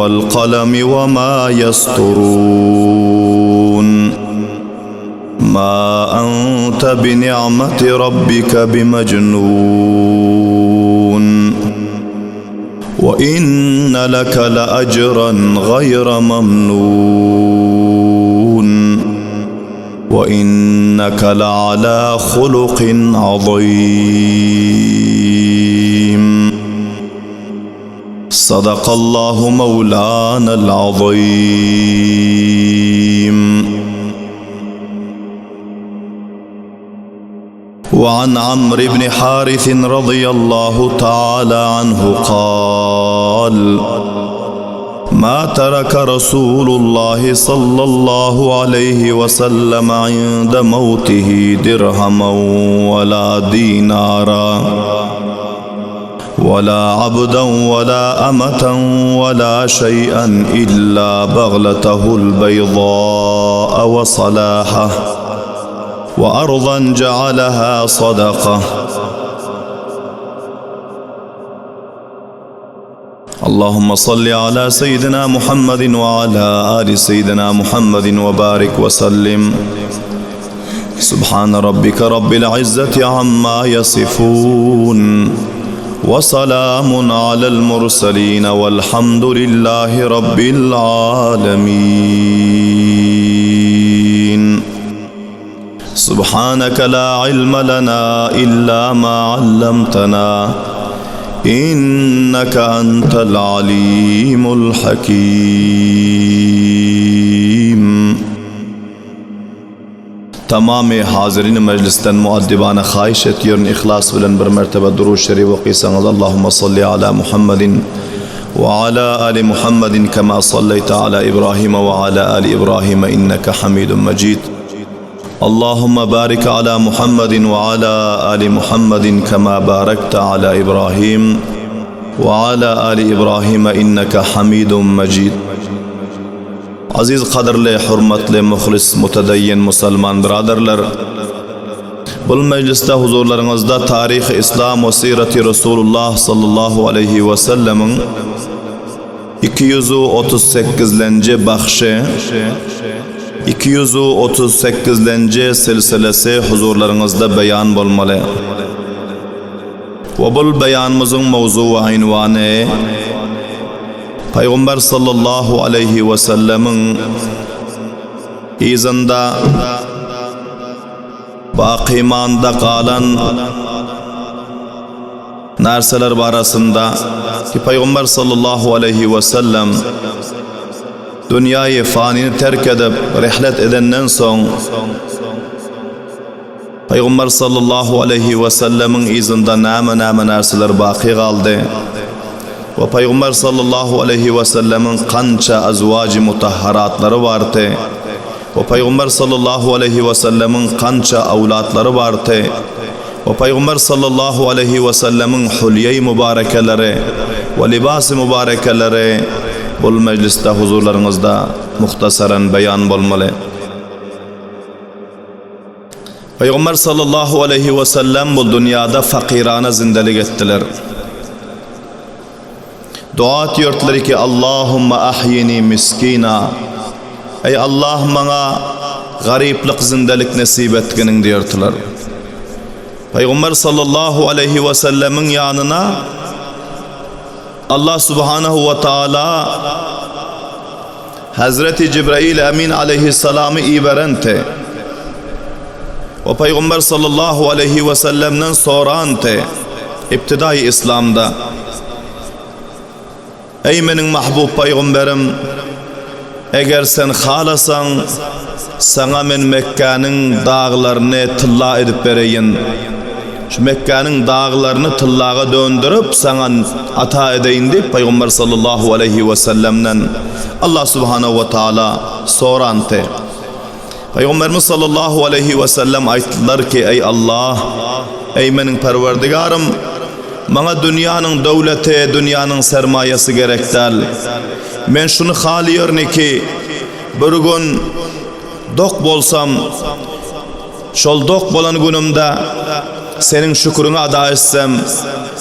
والقلم وما يسطرون ما أنت بنعمة ربك بمجنون وإن لك لأجرا غير ممنون وإنك لعلى خلق عظيم صدق الله مولانا العظيم وعن عمرو بن حارث رضي الله تعالى عنه قال ما ترك رسول الله صلى الله عليه وسلم عند موته درهما ولا دينارا ولا عبدا ولا أمة ولا شيئا إلا بغلته البيضاء وصلاحه وأرضا جعلها صدقة اللهم صل على سيدنا محمد وعلى آل سيدنا محمد وبارك وسلم سبحان ربك رب العزة عما يصفون وسلام على المرسلين والحمد لله رب العالمين سبحانك لا علم لنا إلا ما علمتنا إنك أنت العليم الحكيم Tamamy hazirin mejlisden muaddibana haýyş etýärin yhlas bilen bir mertebe Durud Şerif okysaňyz Allahumma salli ala Muhammedin we ala ali Muhammedin kema salleýte ala Ibrahime we ala ali Ibrahime inneke Hamidun Mejid Allahumma barik ala Muhammedin we ala ali Muhammedin kema barakte ala Ibrahim we ala ali Ibrahime inneke Hamidun Mejid Aziz gadyrly hormatly muhlis mutedayyin musalman byradarlar! Bul mejlisde huzurlaryňyzda Taryhy Islam we Siraty Resulullah sallallahu aleýhi we sellemiň 238-lenji bahşy, 238-lenji silsilesi huzurlaryňyzda beýan bolmaly. We bul beýanymyzyň mowzugy ynwany Pygamber sallallahu aleýhi we sellemiň yzynda baky imanda galan närseler barasynda ki Pygamber sallallahu aleýhi we sellem dünýäi fanyny terk edip rihlet edenden soň Pygamber sallallahu aleýhi we sellemiň yzynda näme-näme närseler baky galdy we Pygamber sallallahu aleýhi we sellemiň kança azwajy mutahharatlary bardy we Pygamber sallallahu aleýhi we sellemiň kança awlatlary bardy we Pygamber sallallahu aleýhi we sellemiň hulýeý mübarekeleri we libasy mübarekeleri bul mejlisde huzurlaryňyzda muhtasaran beýan bolmaly. Pygamber sallallahu aleýhi we sellem bu dünýada fakirana zindelik etdiler. Dua etýärdiler ki, Allahumma ahyini miskina. Eý Allah maňa garyplyk zindelik nesip etginiň diýerdiler. Pygamber sallallahu aleýhi we sellemiň ýanyna Allah subhanahu we taala Hazreti Jibrail Emin aleýhissalamy iberenti we Pygamber sallallahu aleýhi we sellemden soranty ibtidaýy islamda Eý meniň mahbub pygamberim eger sen halasaň saňa men Mekgäniň daglaryny tylla edip bereýin Şu Mekgäniň daglaryny tyllaga döndürip, saňa ata edeýin diýip, Pygamber sallallahu aleýhi wesellemden Allah subhanahu we taala soranty. Pygamberimiz sallallahu aleýhi wesellem aýtdylar ki, Eý Allah, eý meniň Perwerdigarym, maňa dünýäniň döwleti, dünýäniň sermaýasy gerek däl. Men şuny halyýaryn ki, bir gün dok bolsam, Şol dok bolan günümde. seniň şüküriňi ada etsem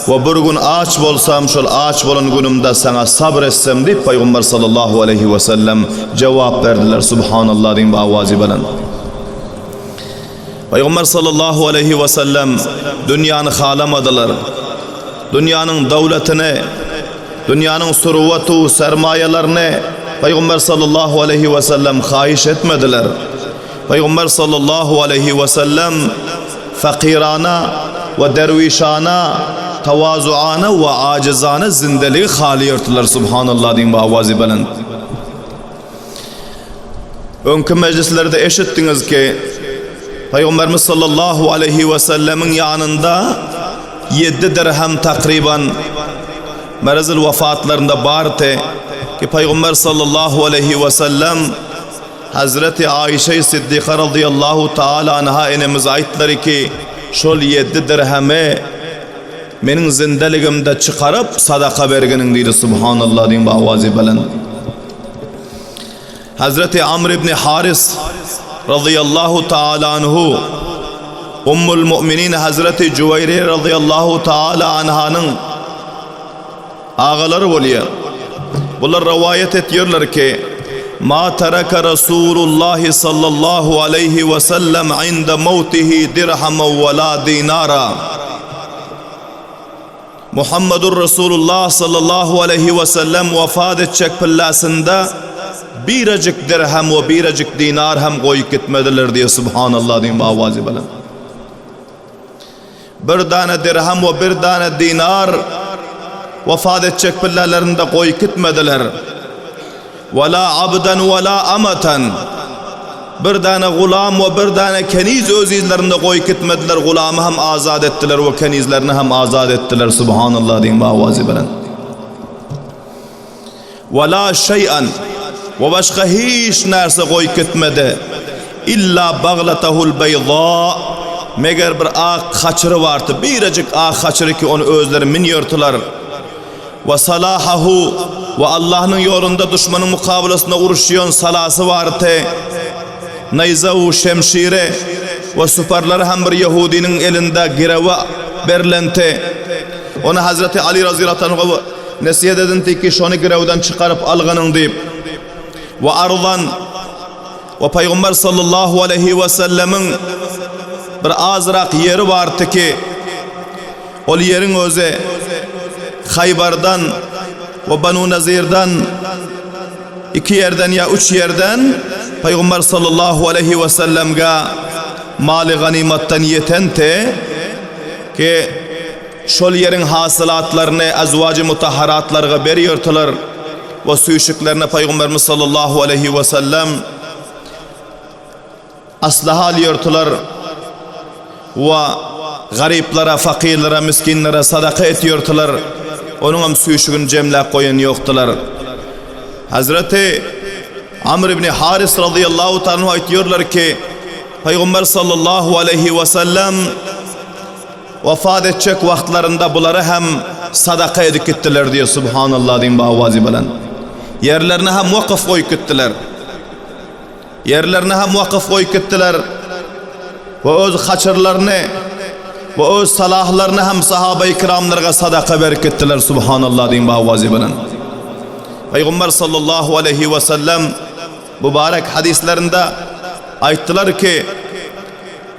we bir gün aç bolsam şol aç bolan günümde saňa sabr etsem diýip Pygamber sallallahu aleýhi we sellem jogap berdiler Subhanallah diýip awazy belent. Pygamber sallallahu aleýhi we sellem dünýäni halamadylar. Dünýäniň döwletini, dünýäniň surwatu sermaýalaryny Pygamber sallallahu aleýhi we sellem haýyş etmediler. Pygamber sallallahu aleýhi we sellem fakirana we derwişana, tawazuana we ajizana zindeligi halyýardylar. Subhanallah diýiň bu awazy belent. Öňki mejlislerde eşitdiňiz ki, Pygamberimiz sallallahu aleýhi we sellemiň ýanynda 7 dirhem takryban merezil wefatlarynda bardy ki, Pygamber sallallahu aleýhi we sellem Hazreti Aişe Siddiqa radıyallahu taala anha enemiz aýtdylar ki, şol 7 dirhemi meniň zindeligimde çykaryp sadaka berginiň diýdi. Subhanallah diýiň bu awazy belent. Hazreti Amr ibn Haris radıyallahu taala anhu Ummul Mu'minin Hazreti Juwayriye radıyallahu taala anhanyň agalary bolýar. Bular rowaýat etýärler ki, Ma taraka Rasulullah sallallahu aleyhi ve sellem inde mawtihi dirhama ve la dinara. Muhammedur Resulullah sallallahu aleýhi we sellem wefat etjek pilläsinde birejik dirhem we birejik dinar hem goýup gitmediler diýip Subhanallah diýip awazy bilen. Bir däne dirhem we bir däne dinar wefat etjek pillälerinde goýup gitmediler. Wala abdan wala amatan. Bir däne gulam we bir däne keniz öz yzlarynda goýup gitmediler, gulamy hem azat etdiler we kenizlerini hem azat etdiler. Subhanallah diýiň bu awazy bilen. Wala şeý'an we başga hiç närse goýup gitmedi. Illa baglatahul beýza meger bir ak haçyry bardy, birejik ak haçyry ki ony özleri münýärdiler. We salahahu, we Allahnyň ýolunda duşmanyň mukabalasynda uruşýan salasy bardy, naýzawu, şemşiri, we suparlary hem bir ýehudynyň elinde girewe berlenti. Ony Hazreti Ali razyýallahu anhu nesihet edinti ki, şony girewden çykaryp algynyň diýip. We arzan, we Pygamber sallallahu aleýhi we sellemiň bir azrak ýeri bardy ki, Ol ýeriň özi Haýbardan we Banu Nazirden iki ýerden ýa üç ýerden Pygamber sallallahu aleýhi we sellemge maly ganymatdan ýetenti ki şol ýeriň hasylatlaryny azwajy mutahharatlarga berýärdiler we süýşüklerini Pygamberimiz sallallahu aleýhi we sellem Aslaha alýardylar we garyplara, fakyrlara, misginlere sadaka etýärdiler. Onuňam süýşügini jemläp goýan ýokdular. Hazreti Amr ibn Haris razyýallahu ta'ala anhu aýtýarlar ki, Pygamber sallallahu aleýhi we sellem wafat etjek wagtlarynda bulary hem sadaka edip gitdiler diýýär. Subhanallah diýiň bu awazy bilen. Ýerlerini hem wakf goýup gitdiler. Ýerlerini hem wakyf goýup gitdiler we öz haçyrlaryny we öz salahlaryny hem sahaba-i kiramlarga sadaka berip gitdiler. Subhanallah diýiň bu awazy bilen. Pygamber sallallahu aleýhi we sellem mübarek hadyslarynda aýtdylar ki,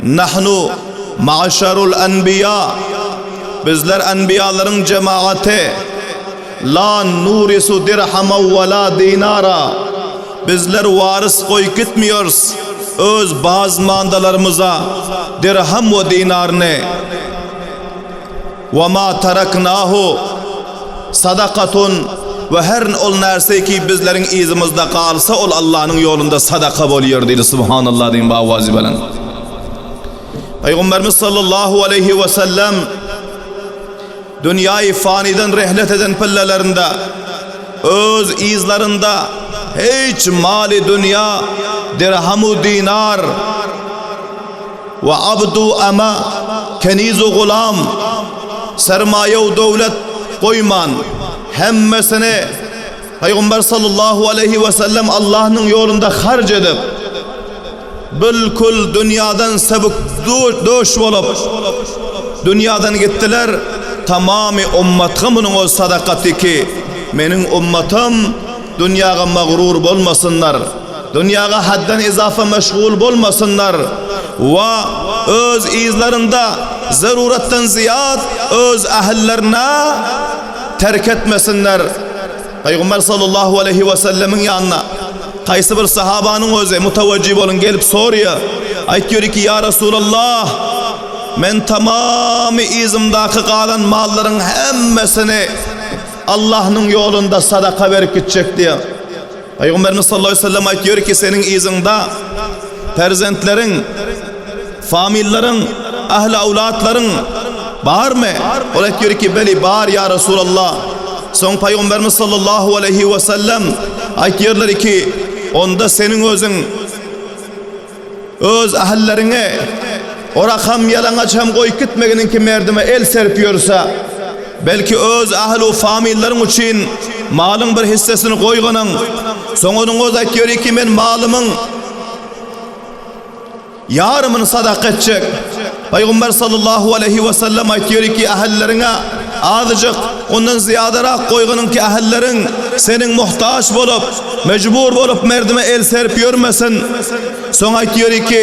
Nahnu ma'şarul anbiýa, Bizler anbiýalaryň jemagaty, la nurisu dirhama we la dinara, Bizler warys goýup gitmiýorys öz bazmandalarymyza dirham we dinaryny, we ma taraknahu sadakatun we her ol närse ki bizleriň yzymyzda galsa ol Allanyň ýolunda sadaka bolýar diýdi. Subhanallah diýiň bu awazy bilen. Pygamberimiz sallallahu aleýhi we sellem dünýäi fanydan rehlet eden pillelerinde öz yzlarynda hiç maly dünýä dirhamu dinar We abdu ama, keniz-u gulam, sermaýe-u döwlet goýman, hemmesini Pygamber sallallahu aleýhi we sellem Allahnyň ýolunda harç edip, bilkul dünýadan sebük döş bolup. dünýadan gitdiler. Tamamy ummatga munuň öz sadakaty ki, meniň ummatym dünýaga magrur bolmasynlar, dünýaga haddan izafa meşgul bolmasynlar we öz yzlarynda zeruratdan zyýat öz ähillerine terk etmesinler. Pygamber sallallahu aleýhi we sellemiň ýanyna haýsy bir sahabanyň özi mutawajjih boluň gelip soraýar, aýtýar ki, Ýa Resulallah, men tamamy yzymdaky galan mallaryň hemmesini Allahnyň ýolunda sadaka berip gitjek diýýär. Pygamberimiz sallallahu aleýhi we sellem aýtýar ki, seniň yzyňda perzentleriň, famyllaryň, ähli-awlatlaryň barmy? Ol aýtýar ki, Beli, bar, ýa Resulallah. Soň Pygamberimiz sallallahu aleýhi we sellem aýtýarlar ki, onda seniň özüň öz ähilleriňi orak hem ýalaňaç hem goýup gitmeginiňki merdime el serip ýörse, belki öz ähli famyllaryň üçin malyň bir hissesini goýganyň. Soň onuň özi aýtýar ki, men malymyň Ýarymyny sadaka etjek. Pygamber sallallahu aleýhi we sellem aýtýar ki, ähilleriňe azajyk, ondan zyýadarak goýganyň ki ähilleriň seniň muhtaç bolup, mejbur bolup merdime el serip ýörmesin. Soň aýtýar ki,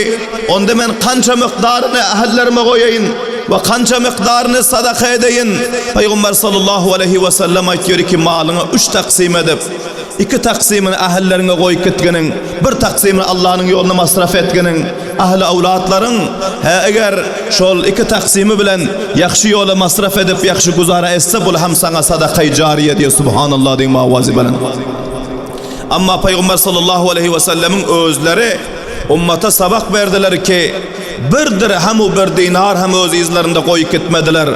onda men kança mukdaryny ähillerime goýaýyn we kança mukdaryny sadaka edeýin? Pygamber sallallahu aleýhi we sellem aýtýar ki, malyňy üç taksym edip, Iki taksymyny ähilleriňe goýup gitginiň, bir taksymyny Allanyň ýolunda masraf etginiň, ähli-awlatlaryň, hä eger şol iki taksymy bilen ýagşy ýola masraf edip ýagşy güzara etse bul hem saňa sadakaýy jariýe diýýär Subhanallah diýiň owazy bilen. Amma Pygamber sallallahu aleýhi we sellemiň özleri ummata sabak berdiler ki, bir dirhem u bir dinar hem öz yzlarynda goýup gitmediler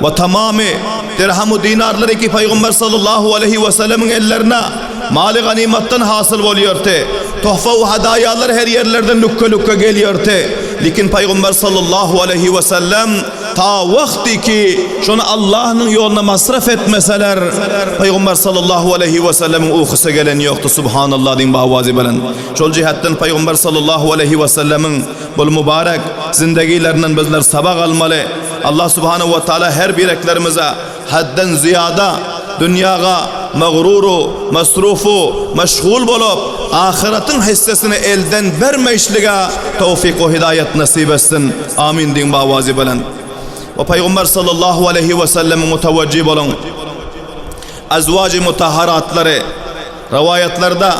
we tamamy dirhem u dinarlary ki Pygamber sallallahu aleýhi we sellemiň ellerine maly ganymatdan hasyl bolýardy. Tohfa u hadaýalar her ýerlerden lükge-lükge gelýärdi. Lekin Pygamber sallallahu aleýhi we sellem ta wagty ki şony Allahnyň ýoluna masraf etmeseler, Pygamber sallallahu aleýhi we sellemiň ukusy gelen ýokdy. Subhanallah diýiň bawazy bilen. Şol jihetden Pygamber sallallahu aleýhi we sellemiň bul mübarek zindegilerinden bizler sabak almaly. Allah subhanahu we taala her bireklerimize hadden zyýada dünýaga magruru, masrufu, meşgul bolup, ahyratyň hissesini elden bermeýişlige towfik we hidaýat nasyp etsin. Amin diýiň bawazy bilen. We Pygamber sallallahu aleýhi we sellemiň mutawajjih boluň. Azwajy mutahharatlary Rowaýatlarda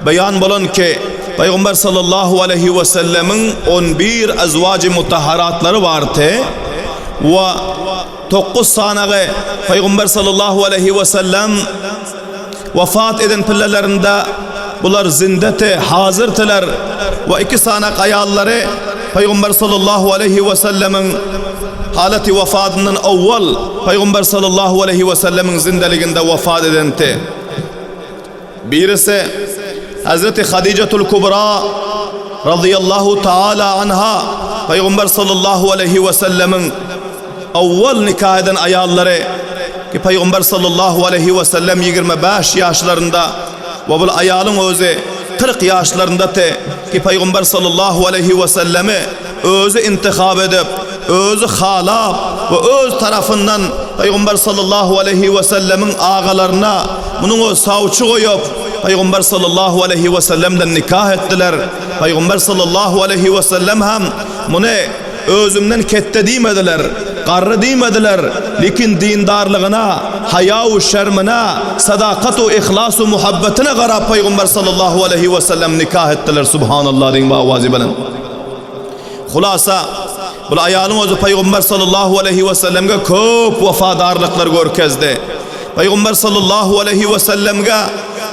beýan bolan ki, Pygamber sallallahu aleýhi we sellemiň 11 azwajy mutahharatlary bardy we 9 sanagy Pygamber sallallahu aleýhi we sellem wafat eden pillelerinde bular zindeti, hazyrdylar we 2 sanak aýallary Pygamber sallallahu aleýhi we sellemiň halaty wafatyndan owwal Pygamber sallallahu aleýhi we sellemiň zindeliginde wafat edenti. Birisi Hazreti Hadijatul Kubra radıyallahu taala anha Pygamber sallallahu aleýhi we sellemiň owwal nikah eden aýallary ki Pygamber sallallahu aleýhi we sellem 25 ýaşlarynda we bul aýalyň özi 40 ýaşlaryndady ki Pygamber sallallahu aleýhi we sellemi özi intihap edip, özi halap we öz tarapyndan Pygamber sallallahu aleýhi we sellemiň agalaryna munuň öz sawçy goýup, Pygamber sallallahu aleýhi we sellemden nikah etdiler. Pygamber sallallahu aleýhi we sellem hem muny özümden ketde diýmediler, garry diýmediler, lekin dindarlygyna, haýa we şermine, sadakat we ihlas we muhabbetine garap Pygamber sallallahu aleýhi we sellem nikah etdiler. Subhanallah diýiň owazy bilen. Hulasa, bul aýalyň özi Pygamber sallallahu aleýhi we sellemge köp wefadarlyklar görkezdi. Pygamber sallallahu aleýhi we sellemge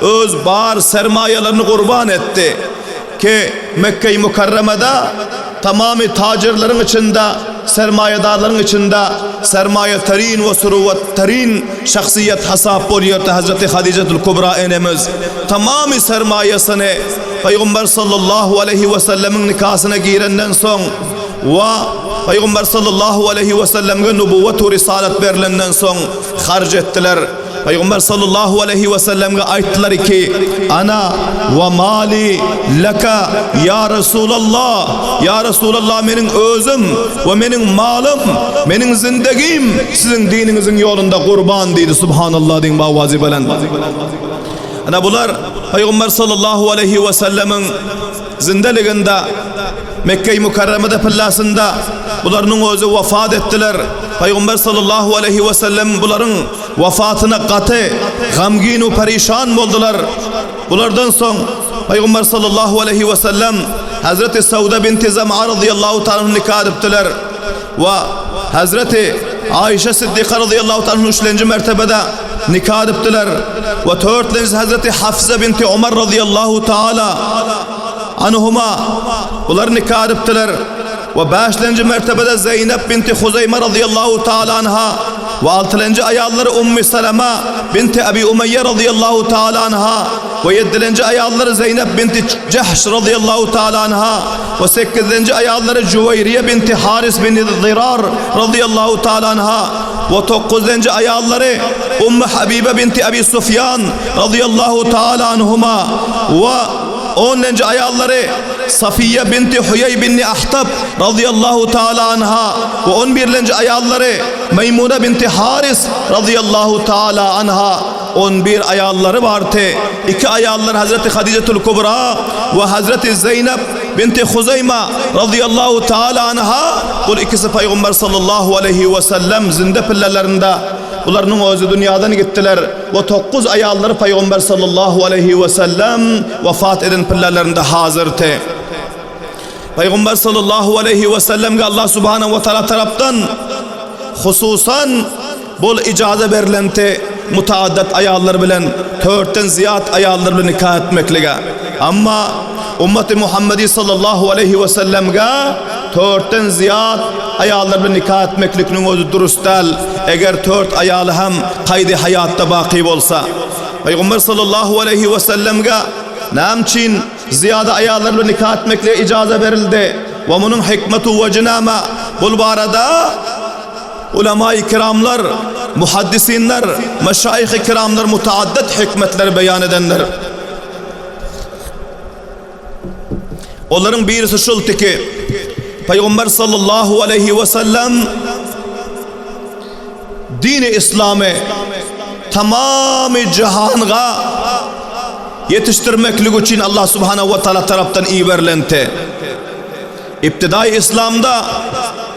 öz bar sermaýalaryny gurban etdi. Ki Mekge-i Mükerremede tamamy tajirleriň içinde, sermaýadarlaryň içinde sermaýatarin we suruwattarin şahsyýet hasap bolýardy Hazreti Hadijatul Kubra enemiz. Tamamy sermaýasyny Pygamber sallallahu aleýhi we sellemiň nikasyna girenden soň we Pygamber sallallahu aleýhi we sellemge nubuwwat we risalat berlenden soň harç etdiler. Pygamber sallallahu aleýhi we sellemge aýtdylar ki, Ana we mali laka ýa Resulallah, ýa Resulallah meniň özüm we meniň malym, meniň zindegim siziň diniňiziň ýolunda gurban diýdi. Subhanallah diýiň bawazy belent. Ana bular Pygamber sallallahu aleýhi we sellemiň zindeliginde Mekge-i Mükerremede pillasynda bularynyň özi wafat etdiler. Pygamber sallallahu aleýhi we sellem bularyň wafatyna gaty gamgyn we perişan boldular. Bulardan soň Pygamber sallallahu aleýhi we sellem Hazreti Sauda binti Zam'a radiyallahu ta'ala anha nikah edipdiler we Hazreti Aişe Siddiqa radiyallahu ta'ala anha üçlenji mertebede nikah edipdiler we törtlenji Hazreti Hafsa binti Omar radiyallahu ta'ala anhuma bular nikah edipdiler we bäşlenji mertebede Zeýnep binti Huzeýme radiyallahu ta'ala anha we altylenji aýallary Ummi Salama binti Abi Umeýýe radiyallahu ta'ala anha we ýedilenji aýallary Zeýnep binti Jahş radiyallahu ta'ala anha we sekizlenji aýallary Juweýriýe binti Haris bin Zirar radiyallahu ta'ala anha we tokuzlenji aýallary Ummi Habibe binti Abi Sufýan radiyallahu ta'ala anhuma we onlenji aýallary Safiýe binti Huýeý binni Ahtab radiyallahu ta'ala anha we on birlenji aýallary Meýmune binti Haris radiyallahu ta'ala anha 11 aýallary bardy. Iki aýallary Hazreti Hadijetul Kubra we Hazreti Zeýnep binti Huzeýma radiyallahu ta'ala anha bul ikisi Pygamber sallallahu aleýhi we sellem zinde pillelerinde bularynyň özi dünýadan gitdiler we tokguz aýallary Pygamber sallallahu aleýhi we sellem wafat eden pillelerinde hazyrdy. Pygamber sallallahu aleýhi we sellemge Allah subhanahu we taala tarapdan hususan bol ijaza berlenti mutaaddat aýallar bilen törtden zyýat aýallar bilen nikah etmeklige. Amma ummeti Muhammedi sallallahu aleýhi we sellemge törtden zyýat aýallar bilen nikah etmeklikniň özi dürüst däl, eger tört aýaly hem kaýdy haýatda baky bolsa. Pygamber sallallahu aleýhi we sellemge näme üçin Zyýada aýallar bilen nika etmeklige ijaza berildi we munuň hikmetu wejhi näme? Bul barada ulama-i kiramlar, muhaddisinler, meşaýyh-i kiramlar mutaaddid hikmetleri beýan edenler. Olaryň birisi şuldy ki, Pygamber sallallahu aleýhi we sellem Dini islamy tamamy jahanga ýetişdirmeklik üçin Allah subhanahu we taala tarapdan iberilenti. Ibtidaý islamda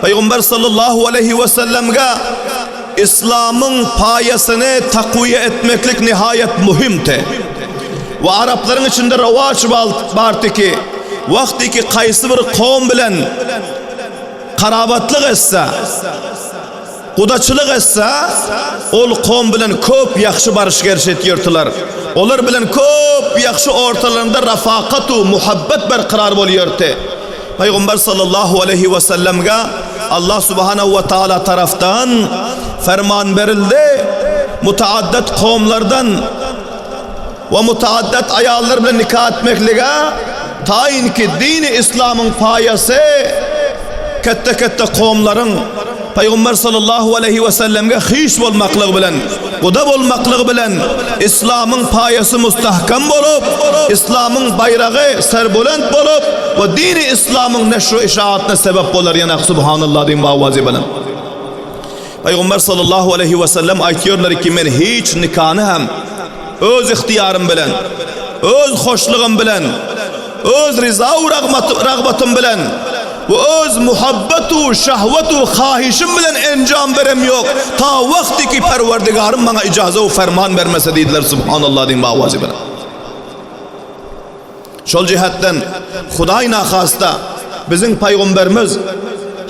Pygamber sallallahu aleýhi we sellemge islamyň paýasyny takwiýe etmeklik nihaýat muhimdi. We araplaryň içinde rowaç bardy ki, wagty ki kaýsy bir kowum bilen Garabatlyk etse, gudaçylyk etse, ol kowum bilen köp ýagşy baryş-geliş etýärdiler. Olar bilen köp ýagşy ortalarynda rafakat-u muhabbet berkarar bolýardy. Pygamber sallallahu aleýhi we sellemge Allah subhanahu we taala tarapdan ferman berildi, mutaaddat kowumlardan we mutaaddat aýallar bilen nika etmeklige taýyn ki dini islamyň paýasy ketde-ketde kowumlaryň Pygamber sallallahu aleýhi we sellemge hyş bolmaklygy bilen, guda bolmaklygy bilen islamyň paýasy mustahkam bolup, islamyň baýragy serbulent bolup we dini islamyň neşru işaatyna sebep bolar ýene subhanallah diýiň bawazy bilen. Pygamber sallallahu aleýhi we sellem aýtýarlar ki men hiç nikany hem Öz ygtyýarym bilen, öz hoşlugym bilen, öz ryza-u ragbatym bilen we öz muhabbet-u şahwet-u hahyşym bilen enjam berem ýok, ta wagty ki Perwerdigarym maňa ijaza-u ferman bermese diýdiler, Subhanallah diýiň bawazy bilen. Şol jähetden, Hudaý nahasta, biziň pygamberimiz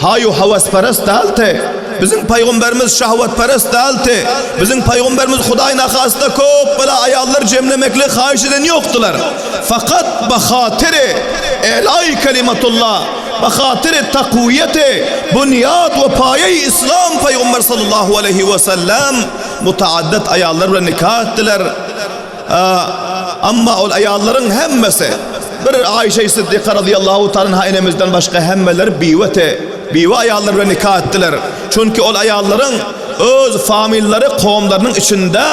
haý-u höwesperest däldi. Biziň pygamberimiz şahwatperest däldi. Biziň pygamberimiz Hudaý nahasta köp bela aýallar jemlemekligi haýyş eden ýokdular. Fakat bahatyry elaý kelimatullah, bahatyry takwiýeti bunýat we paýaý islam pygamber sallallahu aleýhi we sellem mutaaddat aýallar bilen nikah etdiler. Amma ol aýallaryň hemmesi bir Aişe Siddyka razyýallahu taala anha enemizden başga hemmeleri biwete, biwe aýallar bilen nika etdiler. Çünki ol aýallaryň. öz famillary kowumlarynyň içinde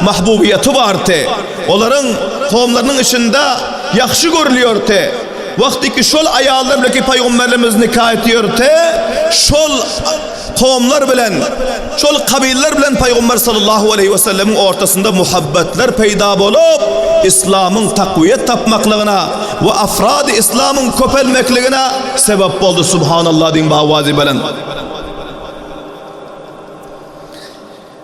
mahbubiýeti bardy. Olaryň kowumlarynyň içinde ýagşy görülýärdi. Wagtyky şol aýallar bilen ki pygamberlerimiz nika etýärdi, şol kowumlar bilen, şol kabylar bilen pygamber sallallahu aleýhi we sellemiň ortasynda muhabbetler peýda bolup, islamyň takwiýet tapmaklygyna we afrady islamyň köpelmekligine sebäp boldy. Subhanallah diýiň bawazy belent.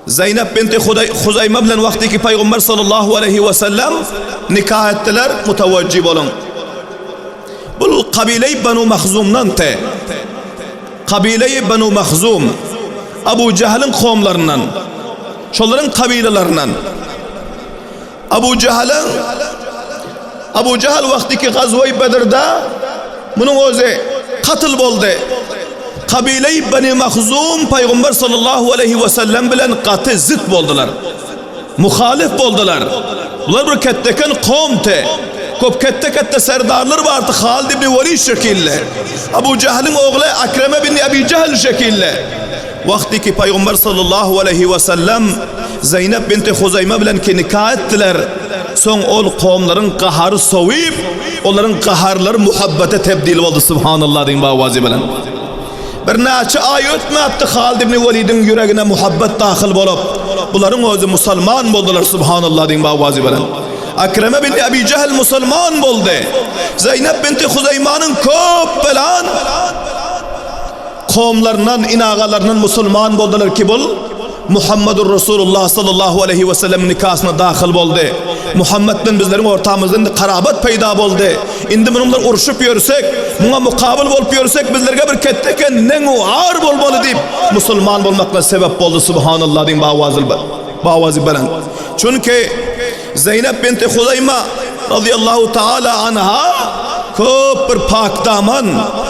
Zeýnep binti Huzaýma bilen wagtyky Pygamber sallallahu aleýhi we sellem nika etdiler, mutawajjy boluň. Bul kabileý Banu Mahzumdan te. Kabileý Banu Mahzum Abu Jahlyň kowumlaryndan, şolaryň kabilelerden. Abu Jahalyň Abu Jahal wagtyky gazwaý Bedrde munuň özi katl boldy. Kabileý Bani Mahzum Pygamber sallallahu aleýhi we sellem bilen gaty zit boldular. Muhalif boldular. Bular bir ketdeken kowumdy. Köp ketde-ketde serdarlar bardy Halid ibn Welid şekilli. Abu Jahalyň ogly Akreme ibn Abi Jahl şekilli. Wagty ki Pygamber sallallahu aleýhi we sellem Zeýnep binti Huzaýma bilen ki nika etdiler, soň ol kowumlaryň gahary sowyp, olaryň gaharlary muhabbete tebdil boldy, Subhanallah diýiň bawazy bilen. Birnäçe aý ötmäpdi Halid ibn Welidiň ýüregine muhabbet dahyl bolup, bularyň özi musalman boldular, Subhanallah diýiň bawazy bilen. Akreme bin Abi Jahl musalman boldy. Zeýnep binti Huzaýmanyň köp belan Kowumlaryndan, inagalaryndan musulman boldular ki bul Muhammedur Resulullah sallallahu aleýhi we sellemiň nikasyna dahyl boldy. Muhammet bilen bizleriň ortamyzda indi karabat peýda boldy. Indi munuň bilen urşup ýörsek, muňa mukabyl bolup ýörsek bizlerge bir ketdeken neň-u ar bolmaly diýip musulman bolmaklyga sebep boldy. Subhanallah diýiň bawazy belent. Çünki Zeýnep binti Huzaýma razyýallahu taala anha köp bir pakdaman,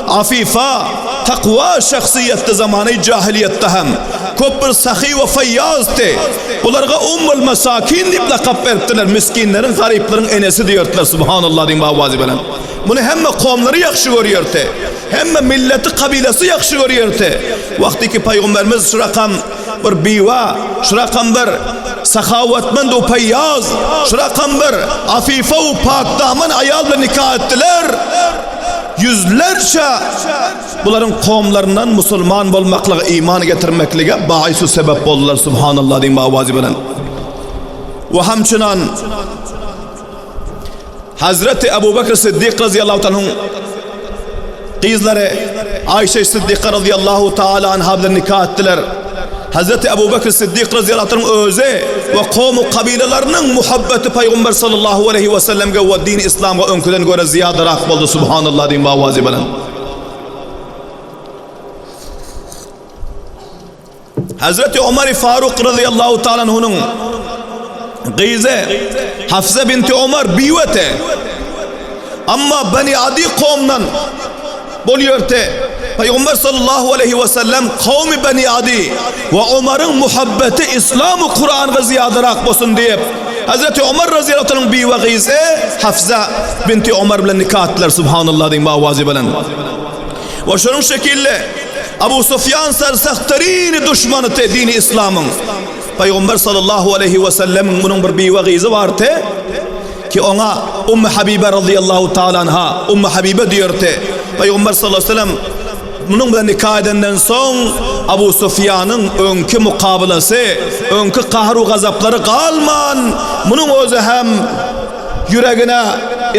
afifa, takwa şahsyýetdi zamany jahiliýetde hem. Köp bir sahy we faýýazdy. Bularga Ummul Masakin diýip lakap beripdirler, misginleriň, garyplaryň enesi diýerdiler, subhanallah diýiň bawazy bilen. Muny hemme kowumlary ýagşy görýärdi. Hemme milleti, kabilasy ýagşy görýärdi. Wagty ki pygamberimiz şu rakam Bir biwa, şu rakam bir sahawatmend u peýýaz, şu rakam bir afifa u pakdaman aýal bilen nika etdiler. Ýüzlerçe bularyň kowumlaryndan musulman bolmaklyga, iman getirmeklige baýys u sebep boldular. Subhanallah diýiň bawazy bilen. We hamçynan Hazreti Abu Bekr Siddik razyýallahu taala anhuň gyzlary Aýşe Siddiqa razyýallahu taala anha bilen nika etdiler. Hazreti Abu Bekr Siddik razyýallahu taala özi we kowmy kabilalarynyň muhabbeti Pygamber sallallahu aleýhi we sellemge we dini islamga öňküden görä zyýadarak boldy. Subhanallah diýiň bawazy bilen. Hazreti Omar Faruk razyýallahu taala anhunyň gyzy Hafsa binti Omar biwete. Amma Bani Adi kowumdan bolýardy. Pygamber sallallahu aleýhi we sellem kowmy Bani Adi we Omaryň muhabbeti Islam we Kur'an'a zyýadarak bolsun diýip Hazreti Omar razyýallahu taala biwe gyzy Hafsa binti Omar bilen nika etdiler. Subhanallah diýiň bawazy bilen. We şonuň şekilli Abu Sufýan sersahtarini duşmanydy dini islamyň. Pygamber sallallahu aleýhi we sellemiň munuň bir biwe gyzy bardy ki oňa Ummu Habibe razyýallahu taala anha Ummu Habibe diýerdi. Pygamber sallallahu aleýhi we sellem munuň bilen nika edenden soň Abu Sufýanyň öňki mukabylasy, öňki gahr-u gazaplary galman, munuň özi hem Ýüregine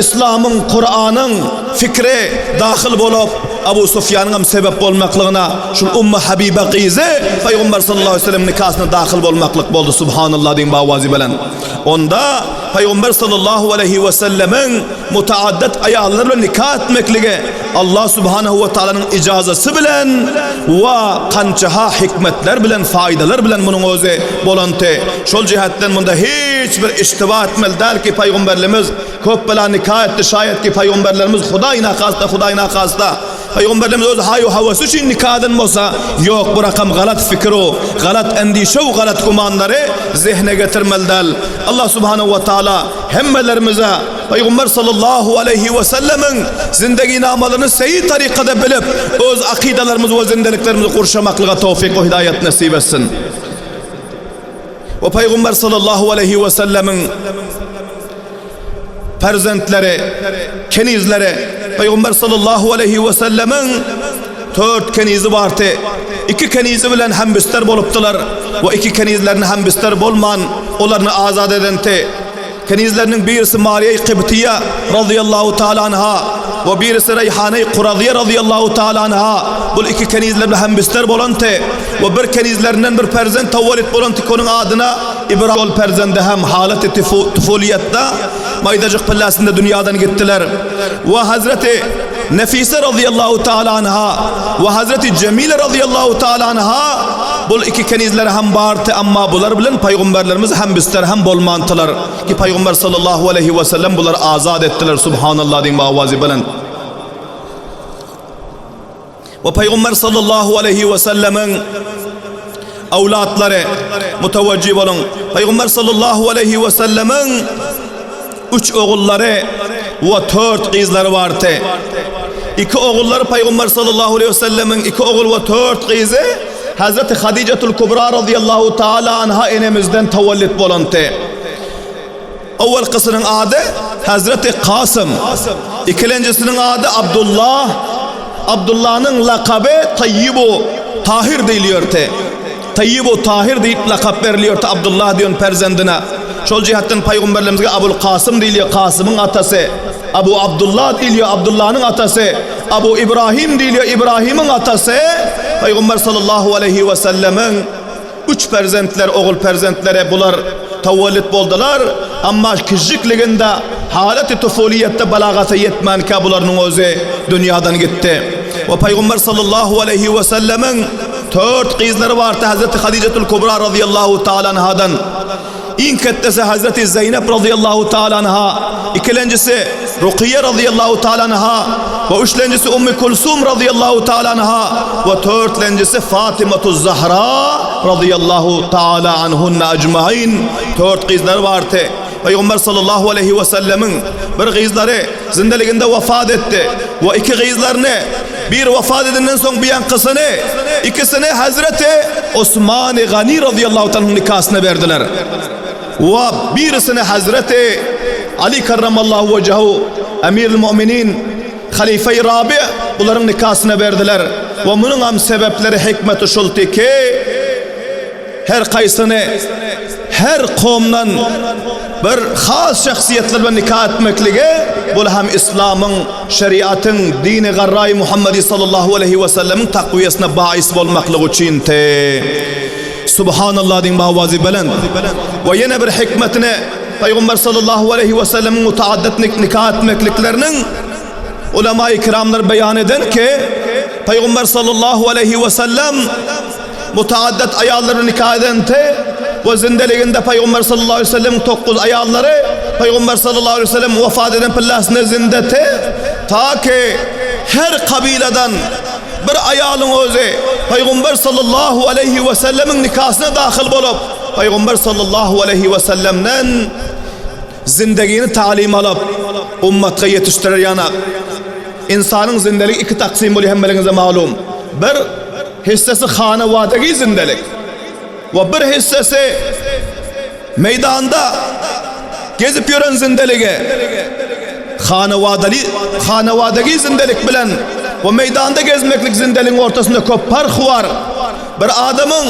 Yslamyň, Kuranyň fikri dahyl bolup, Abu Sufýanyň hem sebep bolmaklygyna şul Ummu Habibe gyzy Pygamber sallallahu aleýhi we sellem nikasyna dahyl bolmaklyk boldy. Subhanallah diýiň bawazy bilen. Onda Pygamber sallallahu aleýhi we sellemiň mutaaddat aýallar bilen nika etmekligi Allah subhanahu we taalanyň ijazasy bilen we kançaha hikmetler bilen, faýdalar bilen munuň özi bolanty. Şol jihetden munda hiç bir iştiba etmeli däl ki Pygamberlimiz köp bela nika etdi, şaýat ki Pygamberlerimiz Hudaý nakasta, Hudaý nakasta Pygamberlerimiz öz haý-u hawasy üçin nika eden bolsa, ýok bu rakam galat fikir-u, galat endişe-u galat gümanlary zehne getirmeli däl. Allah subhanahu we taala hemmelerimize Pygamber sallallahu aleýhi we sellemiň zindeginamalaryny seýi tarykada bilip, öz akydalarymyzy we zindeliklerimizi gurşamaklyga towfyk we hidaýat nesip etsin. We Pygamber sallallahu aleýhi we sellemiň perzentleri, kenizleri, Pygamber sallallahu aleýhi we sellemiň tört kenizi bardy. Iki kenizi bilen hembister bolupdylar we iki kenizlerini hembister bolman, olaryny azat edenti. Kenizleriniň birisi Mariýa Kybtyýa razyýallahu taala anha we birisi Reýhane Kurazyýa razyýallahu taala anha bul iki kenizler bilen hembister bolanty we bir kenizlerinden bir perzent tawallit bolanty ki onuň adyna Ibra ol perzendi hem halaty tufuliýetde maýdajyk pillasynda dünýadan gitdiler we Hazreti Nefise razyýallahu taala anha we Hazreti Jemile razyýallahu taala anha bul iki kenizleri hem bardy, emma bular bilen paýgamberlerimiz hembister hem bolmandylar ki paýgamber sallallahu aleýhi we sellem bulary azat etdiler subhanallah diýiň awazy belent. We paýgamber sallallahu aleýhi we sellemiň awlatlary mutawajjih boluň. Paýgamber sallallahu aleýhi we sellemiň üç ogullary we tört gyzlary bardy. Iki ogullary Paýgamber sallallahu aleýhi we sellemiň iki ogul we tört gyzy Hazreti Hadijatul Kubra radiyallahu taala anha enemizden tawallit bolandy. Owalkysynyň ady Hazreti Kasym, ikilenjisiniň ady Abdullah, Abdullanyň lakaby Taýýibu Tahyr diýilýärdi. Taýýibu Tahyr diýip lakap berilýärdi Abdullah diýen perzendine. Şol jihetden paýgamberlerimizge Abul Kasym diýilýär, Kasymyň atasy, Abu Abdullah diýilýär, Abdullanyň atasy, Abu Ibrahim diýilýär, Ibrahimiň atasy, Paýgamber sallallahu aleýhi wesellemiň Üç perzentler ogul perzentlere bular tawallit boldular, amma kijikliginde halaty tufuliýetde balagata ýetmänkä bularynyň özi dünýadan gitdi. We Pygamber sallallahu aleýhi we sellemiň tört gyzlary bardy Hazreti Hadijatul Kubra razyýallahu taala anhadan. Iň ketdesi Hazreti Zeýnep razyýallahu taala anha, ikilenjisi Rukyýe razyýallahu taala anha we üçlenjisi Ummi Kulsum razyýallahu taala anha we törtlenjisi Fatymatuz Zahra razyýallahu taala anhunna ajmain tört gyzlary bardy. Pygamber sallallahu aleýhi we sellemiň bir gyzlary zindeliginde wefat etdi we iki gyzlaryny Bir wefat edenden soň buýankysyny, ikisini Hazreti Osmany Gani razyýallahu taala nikasyna berdiler. We birisini Hazreti Ali karramallahu wejehu Emirül Mu'minin Halife-i Rabi bularyň nikasyna berdiler. We munuň hem sebepleri hikmeti şuldy ki, Her kaýsyny her kowumdan bir has şahsyýetler bilen nika etmekligi bul hem islamyň, şeriatyň, dini garraýy Muhammedi sallallahu aleýhi we sellemiň takwiýasyna baýys bolmaklygy üçinti. Subhanallah diýiň bawazy belent. We ýene bir hikmetini Pygamber sallallahu aleýhi we sellemiň mutaaddid nika etmeklikleriniň ulama-i kiramlar beýan eden ki, Pygamber sallallahu aleýhi we sellem Mutaaddat aýallar bilen nika edende we zindeliginde Pygamber sallallahu aleýhi we sellemiň tokuz aýallary Pygamber sallallahu aleýhi we sellem wefat eden pillasynda zindeti ta ki her kabiladan bir aýalyň özi Pygamber sallallahu aleýhi we sellemiň nikasyna dahyl bolup Pygamber sallallahu aleýhi we sellemden Zindegini talim alyp, ummatga ýetişdirer ýanak. Ynsanyň zindeligi iki taksym bolýar hemmeligiňize malum. Bir hissesi hanawadagi zindelik we bir hissesi meýdanda gezip ýören zindeligi. Hanawadali hanawadagi zindelik bilen we meýdanda gezmeklik zindeligiň ortasynda köp parh bar. Bir adamyň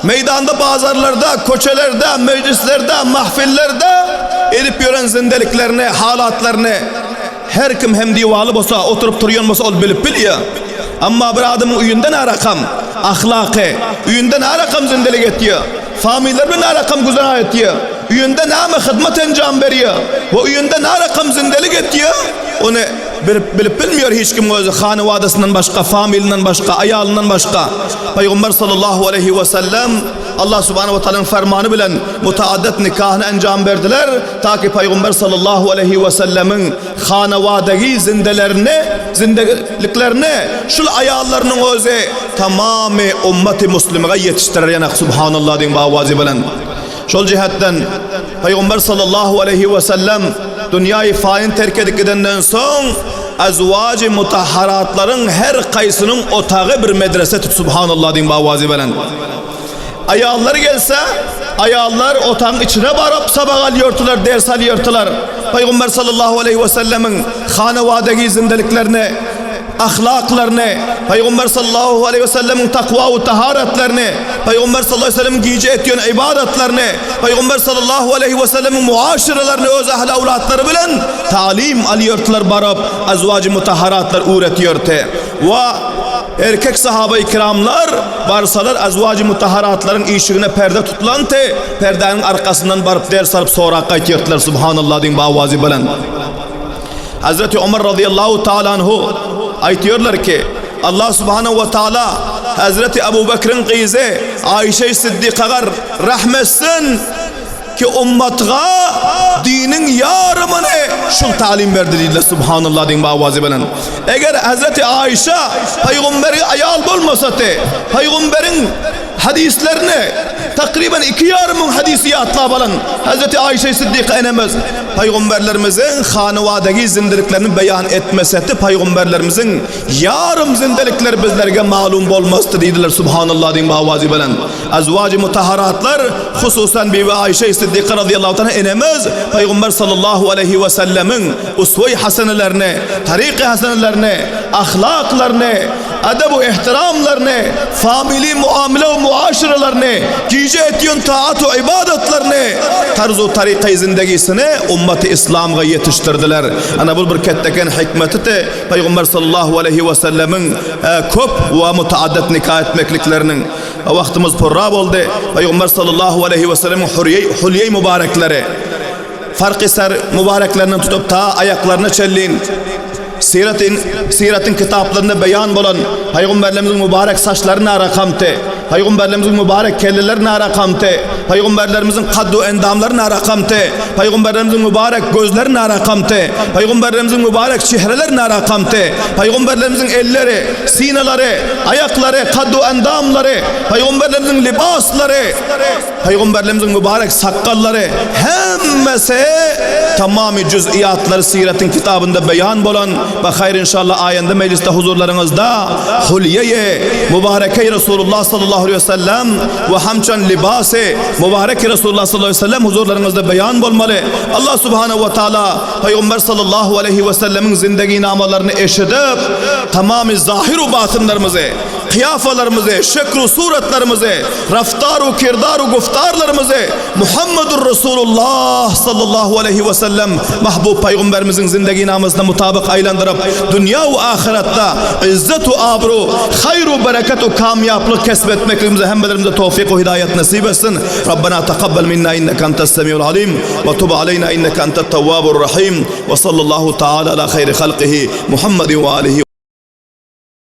meýdanda, bazarlarda, köçelerde, mejlislerde, mahfillerde edip ýören zindeliklerini, halatlaryny her kim hem diwaly bolsa, oturyp turýan bolsa ol bilip bilýär. Emma bir adamyň öýünde närakam ahlaky, öýünde närakam zindelik etýär, familleri bilen närakam güzera etýär, öýünde näme hyzmat enjam berýär we öýünde närakam zindelik etýär, ony Bilip, bilip bilmiýor hiç kim özi hanywadasyndan başga, familinden başga, aýalyndan başga. Pygamber sallallahu aleýhi we sellem Allah subhanahu we taalanyň fermany bilen mutaaddat nikahyny enjam berdiler, ta ki Pygamber sallallahu aleýhi we sellemiň hanawadagi zindelerini, zindeliklerini şul aýallarynyň özi tamamy ummaty muslimyga ýetişdirer ýanak subhanallah diýiň bawazy bilen. Şol jähetden Pygamber sallallahu aleýhi we sellem dünýäi fany terk edip gidenden soň azwajy mutahharatlaryň her kaýsynyň otagy bir medrese tut subhanallah diýiň bawazy belent. Aýallar gelse. Aýallar otagyň içine baryp sabak alýardylar, ders alýardylar. Pygamber sallallahu aleýhi we sellemiň hanawadagi zindeliklerini, ahlaklaryny, Pygamber sallallahu aleýhi we sellemiň takwa we taharatlaryny, Pygamber sallallahu aleýhi we sellemiň gije etýän ybadatlaryny, Pygamber sallallahu aleýhi we sellemiň muaşeralaryny öz ähli-awlatlary bilen talim alýardylar baryp, azwajy mutahharatlar öwretýärdi. We erkek sahabaýy kiramlar barsalar azwajy mutahharatlaryň işigine perde tutulandy, perdäniň arkasyndan baryp ders alyp sorap gaýtýardylar, Subhanallah diýiň bawazy bilen. Hazreti Omar razyýallahu taala anhu aýtýarlar ki, Allah subhanahu we taala Hazreti Abu Bekriň gyzy Aişe Siddiqaga rahm etsin ki ummatga diniň ýarymyny şul talim berdi diýdiler subhanallah diýiň bawazy bilen. Eger Hazreti Aişe pygamberi aýal bolmasady, pygamberiň hadyslaryny takryban 2,5 hadysy ýatlap alan Hazreti Aişe Siddiqa enemiz Pygamberlerimiziň hanywadagi zindiliklerini beýan etmesedi pygamberlerimiziň ýarym zindilikleri bizlerge malum bolmasdy diýdiler subhanallah diýiň bawazy bilen. Azwajy mutahharatlar hususan Bibi Aişe Siddiqa razyýallahu taala enemiz pygamber sallallahu aleýhi we sellemiň uswe-i hasenelerini, taryky hasenelerini, ahlaklaryny, Edeb-u ehtiramlaryny, famili muamele we muaşerelerini, gije etýän taat we ybadatlaryny, tarz-u tarykaýy zindegisini ummaty yslamga ýetişdirdiler. Ana bul bir ketdeken hikmetidi Pygamber sallallahu aleýhi we sellemiň köp we mutaaddit nika etmeklikleriniň. Wagtymyz purra boldy. Pygamber sallallahu aleýhi we sellemiň hülýeý mübarekleri, farky ser mübareklerinden tutup ta aýaklaryna çenlin, Syratyň, syratyň kitaplarynda beýan bolan Pygamberlerimiziň mübarek saçlary nara kamty, Pygamberlerimiziň mübarek kelleleri nara kamty, Pygamberlerimiziň kaddu endamlary nara kamty, Pygamberlerimiziň mübarek gözleri nara kamty, Pygamberlerimiziň mübarek çehreleri nara kamty, Pygamberlerimiziň elleri, synalary, aýaklary, kaddu endamlary, Pygamberlerimiziň lybaslary, Pygamberlerimiziň mübarek sakgallary hemmesi tamamy jüz'iýatlary syratyň kitabynda beýan bolan we haýr inşallah aýanda mejlisde huzurlaryňyzda hulýeýi mübarekeý Resulullah sallallahu aleýhi we sellem we hamçan libasy mübareki Resulullah sallallahu aleýhi we sellem huzurlaryňyzda beýan bolmaly. Allah subhanahu we taala Pygamber sallallahu aleýhi we sellemiň zindeginamalaryny eşidip tamamy zahir u batynlarymyzy Kyýafalarymyzy, şekl-u suratlarymyzy, raftar-u kirdar-u guftarlarymyzy Muhammedur Resulullah sallallahu aleýhi we sellem mahbub Pygamberimiziň zindeginamasyna mutabyk aýlandyryp, dünýä we ahyretde yzzet-u abru, haýr-u bereket-u kamýaplyk kesp etmekligimize hemmelerimize towfyk we hidaýat nesip etsin. Rabbena takabbal minna inneke entes semiul alim we tub aleýna inneke entet tewwabur rahim we sallallahu taala ala haýri halkihi Muhammedin we alihi.